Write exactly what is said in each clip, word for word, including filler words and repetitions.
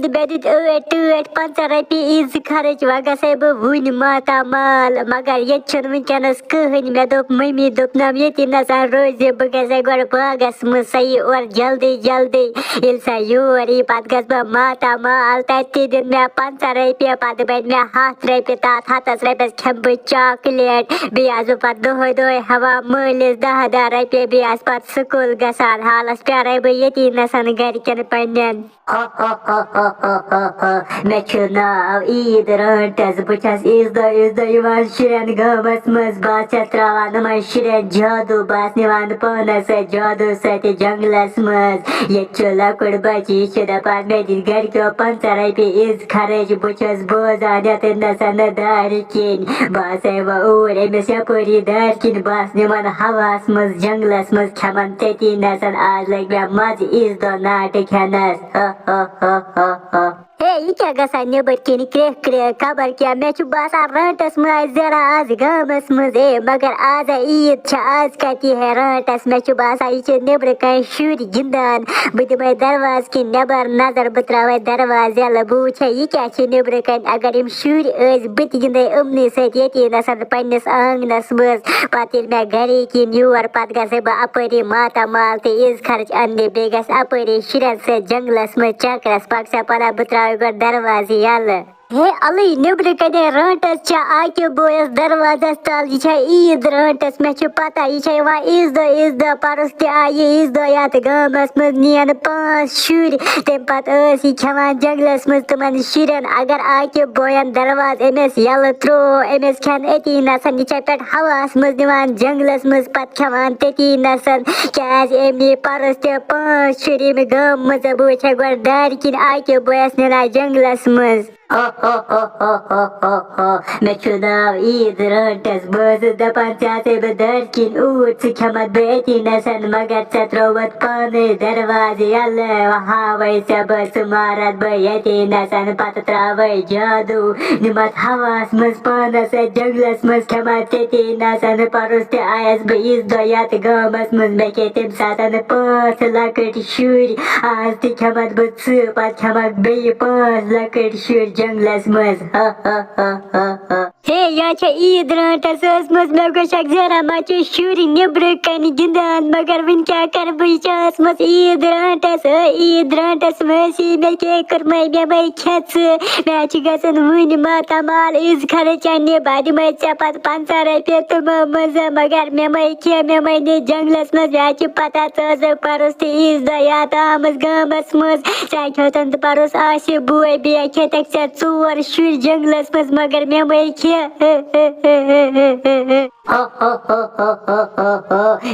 مےٚ دِتۍ ٲٹھ ٹٲٹھ پنٛژاہ رۄپیہِ عیٖد خرٕچ، وۄنۍ گژھے بہٕ وُنہِ ماتامال۔ مگر ییٚتہِ چھُنہٕ وٕنکیٚنَس کٕہٕنۍ۔ مےٚ دوٚپ مٔمی، دوٚپنَم، ییٚتی نَسَن روزِ، بہٕ گژھے گۄڈٕ باغَس منٛز، سۄ یی اورٕ جلدی جلدی۔ ییٚلہِ سۄ یور یی، پَتہٕ گژھٕ بہٕ ماتامال۔ تَتہِ تہِ دِن مےٚ پنٛژاہ رۄپیہِ، پَتہٕ بَنہِ مےٚ ہَتھ رۄپیہِ۔ تَتھ ہَتَس رۄپیَس کھٮ۪مہٕ بہٕ چاکلیٹ۔ بیٚیہِ آسہٕ بہٕ پَتہٕ دۄہَے دۄہَے ہٮ۪وان مٲلِس دَہ دَہ رۄپیہِ۔ بیٚیہِ آسہٕ پَتہٕ سکوٗل گژھان۔ حالَس پیٛارَے بہٕ ییٚتی نَسَن گَرِکٮ۪ن پنٛنٮ۪ن۔ مےٚ چھُ ناو عیٖد رٲنٹَس، بہٕ چھَس عیٖذ دۄہ، عیٖذ دۄہ یِوان شُرٮ۪ن گامَس منٛز، بہٕ حظ چھَس ترٛاوان یِمَن شُرٮ۪ن جادوٗ، بہٕ حظ نِوان پانَس سۭتۍ جادوٗ سۭتۍ جنٛگلَس منٛز۔ ییٚتہِ چھُ لۄکُٹ بَچہٕ، یہِ چھُ دَپان، مےٚ دِتۍ گَرِکیو پنٛژاہ رۄپیہِ عیٖذ خرٕچ، بہٕ چھَس بوزان یَتٮ۪ن نَسَن نہٕ دارِ کِنۍ، بہٕ آسَے وۄنۍ اوٗرۍ أمِس یَپٲری دارِ کِنۍ، بہٕ آسہٕ نِوان ہَوہَس منٛز، جنٛگلَس منٛز، کھٮ۪مَن تٔتی نَسَن۔ آز لَگہِ مےٚ مَزٕ عیٖذ دۄہ ناٹہٕ کھٮ۪نَس۔ ہے، یہِ کیٛاہ گژھان نیٚبٕرۍ کِنۍ کرٛیکھ کرٛیکھ، خبر کیٛاہ؟ مےٚ چھُ باسان، رٲنٛٹَس منٛز آسہِ زیران آز گامَس منٛز۔ ہے، مگر آز ہے عیٖد چھِ، آز کَتہِ یی ہے رٲنٛٹَس؟ مےٚ چھُ باسان، یہِ چھِ نیٚبرٕ کَنہِ شُرۍ گِنٛدان۔ بہٕ دِمَے دروازٕ کِنۍ نٮ۪بَر نظر، بہٕ ترٛاوَے دروازٕ یَلہٕ، بہٕ وٕچھے، یہِ کیٛاہ چھِ نیٚبرٕ کَنہِ۔ اگر یِم شُرۍ ٲسۍ، بہٕ تہِ گِنٛدے یِمنٕے سۭتۍ ییٚتی نَسَن پنٛنِس آنٛگنَس منٛز۔ پَتہٕ ییٚلہِ مےٚ گَرے کِنۍ یور، پَتہٕ گژھٕ بہٕ اَپٲری ماتامال تہٕ عیٖذ خرٕچ اَننہِ، بیٚیہِ گژھِ اَپٲری شُرٮ۪ن سۭتۍ جنٛگلَس منٛز چَکرَس۔ پَکھ سا پَنہ، بہٕ ترٛاوٕ گۄڈٕ دروازٕ یَلہٕ۔ ہے اَلٕے، نیٚبرٕ کَنے رٲنٛٹَس چھےٚ عاقب بویَس دروازَس تَل، یہِ چھےٚ عیٖد رٲنٛٹَس، مےٚ چھُ پَتہ، یہِ چھےٚ یِوان عیٖذ دۄہ، عیٖذ دۄہ۔ پَرُس تہِ آیہِ عیٖذ دۄہ یَتھ گامَس منٛز، نِیَن پانٛژھ شُرۍ، تَمہِ پَتہٕ ٲس یہِ کھٮ۪وان جنٛگلَس منٛز تِمَن شُرٮ۪ن۔ اگر عاقب بویَن دروازٕ أمِس یَلہٕ ترٛوو، أمِس کھٮ۪ن أتی نَسَن، یہِ چھےٚ پٮ۪ٹھ ہَوہَس منٛز نِوان جنٛگلَس منٛز، پَتہٕ کھٮ۪وان تٔتی نَسَن، کیٛازِ أمۍ نی پَرُس تہِ پانٛژھ شُرۍ ییٚمہِ گامہٕ منٛز۔ بہٕ وٕچھے گۄڈٕ دارِ کِنۍ عاقب بویَس نِنان جنٛگلَس منٛز۔ مےٚ چھُ ناو عیٖد رٲنٛٹَس، بہٕ ٲسٕس دَپان، ژےٚ آسَے بہٕ دارِ کِنۍ اوٗرۍ، ژٕ کھٮ۪مَتھ بہٕ أتی نَسَن، مگر ژےٚ ترٛووُتھ پانَے دروازٕ یَلہٕ، وۄنۍ ہاوَے ژےٚ بہٕ، ژٕ مارَتھ بہٕ ییٚتی نَسَن۔ پَتہٕ ترٛاوَے جادوٗ، نِمَتھ ہَوہَس منٛز پانَس سۭتۍ جنٛگلَس منٛز، کھٮ۪مَتھ تٔتی نَسَن۔ پَرُس تہِ آیَس بہٕ عیٖذ دۄہ یَتھ گامَس منٛز، مےٚ کھے تَمہِ ساتَن پانٛژھ لۄکٕٹۍ شُرۍ، آز تہِ کھٮ۪مَتھ بہٕ ژٕ، پَتہٕ کھٮ۪مَکھ بیٚیہِ پانٛژھ لۄکٕٹۍ شُرۍ جنٛگلَس منٛز۔ ہے، یا چھےٚ عیٖد رٲنٛٹَس ٲسمٕژ، مےٚ گوٚو شک زہرا ما چھِ شُرۍ نیٚبرٕ کَنہِ گِنٛدان، مگر وٕنہِ کیٛاہ کَرٕ بہٕ، یہِ چھےٚ ٲسمٕژ عیٖد رٲنٛٹَس۔ ہے، عیٖد رٲنٛٹَس مٲسی، مےٚ کیٛاہ کٔرمَے، مےٚ مَے کھےٚ ژٕ، مےٚ حظ چھِ گژھان وٕنہِ ماتامال عیٖذ خرٕچ اَننہِ، بہٕ دِمَے ژےٚ پَتہٕ پنٛژاہ رۄپیہِ تِمو منٛزٕ، مگر مےٚ مَے کھےٚ، مےٚ مَے نہِ جنٛگلَس منٛز، مےٚ حظ چھِ پَتہ ژٕ ٲسٕکھ پَرُس تہِ عیٖذ دۄہ یَتھ آمٕژ گامَس منٛز، ژےٚ کھیوٚتَن تہٕ پَرُس آسہِ بوے، بیٚیہِ کھیٚتَکھ ژےٚ ژور شُرۍ جنٛگلَس منٛز، مگر مےٚ مَے کھےٚ۔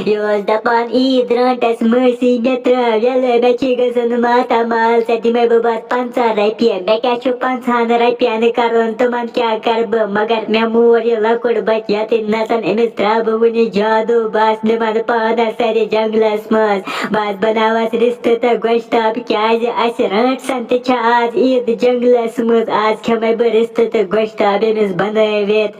یہِ اوس دَپان عیٖد رٲنٛٹَس مٲسی، مےٚ ترٛٲو یَلہٕ، مےٚ چھِ گژھُن ماتامال، ژےٚ دِمَے بہٕ پَتہٕ پنٛژاہ رۄپیہِ۔ مےٚ کیٛاہ چھُ پنٛژاہَن رۄپیَن کَرُن، تِمَن کیٛاہ کَرٕ بہٕ؟ مگر مےٚ مور یہِ لۄکُٹ بَچہٕ یَتٕنۍ نَسَن، أمِس ترٛاوٕ بہٕ وٕنہِ جادوٗ، بہٕ آسہٕ نِوان پانَس سۭتۍ جنٛگلَس منٛز، بہٕ آسہٕ بَناوَس رِستہٕ تہٕ گۄشتاب، کیٛازِ اَسہِ رٲنٛٹسَن تہِ چھِ آز عیٖد جنٛگلَس منٛز، آز کھٮ۪مَے بہٕ رِستہٕ تہٕ گۄشتاب أمِس بَنٲوِتھ۔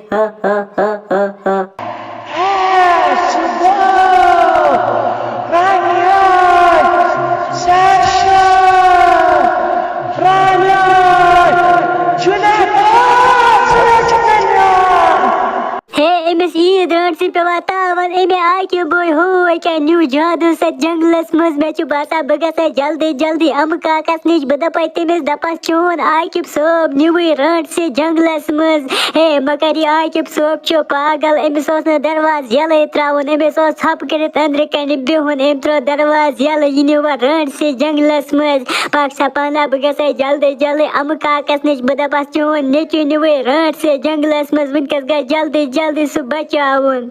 ہے، أمِس عیٖد رٲنٛٹسٕے پٮ۪وان تاوَن، أمۍ عاقب بوے ہوے کیٛاہ نیوٗ جادوٗ سۭتۍ جنٛگلَس منٛز۔ مےٚ چھُ باسان، بہٕ گژھٕ جلدی جلدی اَمہٕ کاکَس نِش، بہٕ دَپَے تٔمِس، دَپَس، چون عاقب صٲب نیوٗوٕے رٲنٛٹسٕے جنٛگلَس منٛز۔ ہے، مگر یہِ عاقب صٲب چھُ پاگل، أمِس اوس نہٕ دروازٕ یَلَے ترٛاوُن، أمِس اوس ژھۄپہٕ کٔرِتھ أنٛدرٕ کَنہِ بِہُن، أمۍ ترٛوو دروازٕ یَلہٕ، یہِ نیوٗ وۄنۍ رٲنٛٹسٕے جنٛگلَس منٛز۔ پَکھ سا پانہ، بہٕ گژھٕ جلدی جلدی اَمہٕ کاکَس نِش، بہٕ دَپَس، چون نیٚچوٗ نیوٗوٕے رٲنٛٹسٕے جنٛگلَس منٛز، وٕنۍ کٮ۪س گژھِ جلدی جلدی سُہ بَچاوُن۔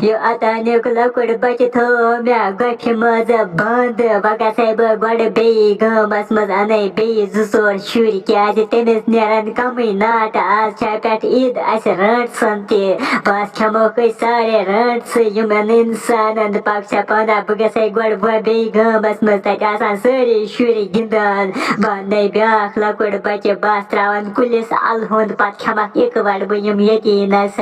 یہِ اوتانیُک لۄکُٹ بَچہٕ تھوٚو مےٚ گۄپھِ منٛز بنٛد۔ وۄنۍ گژھے بہٕ گۄڈٕ بیٚیہِ گامَس منٛز، اَنَے بیٚیہِ زٕ ژور شُرۍ، کیٛازِ تٔمِس نیرَن کَمٕے ناٹہٕ۔ آز چھےٚ پٮ۪ٹھ عیٖد اَسہِ رٲنٛٹسَن تہِ۔ بہٕ حظ کھٮ۪موکھ أسۍ سارے رٲنٛٹسٕے، یِمَن اِنسانَن۔ پَکھ سا پانہ، بہٕ گژھے گۄڈٕ وۄنۍ بیٚیہِ گامَس منٛز، تَتہِ آسان سٲری شُرۍ گِنٛدان۔ بہٕ اَنَے بیٛاکھ لۄکُٹ بَچہٕ، بہٕ آسہٕ ترٛاوان کُلِس اَلہٕ ہُنٛد، پَتہٕ کھٮ۪مَکھ اِکہٕ وَٹہٕ بہٕ یِم ییٚتی نَسَن۔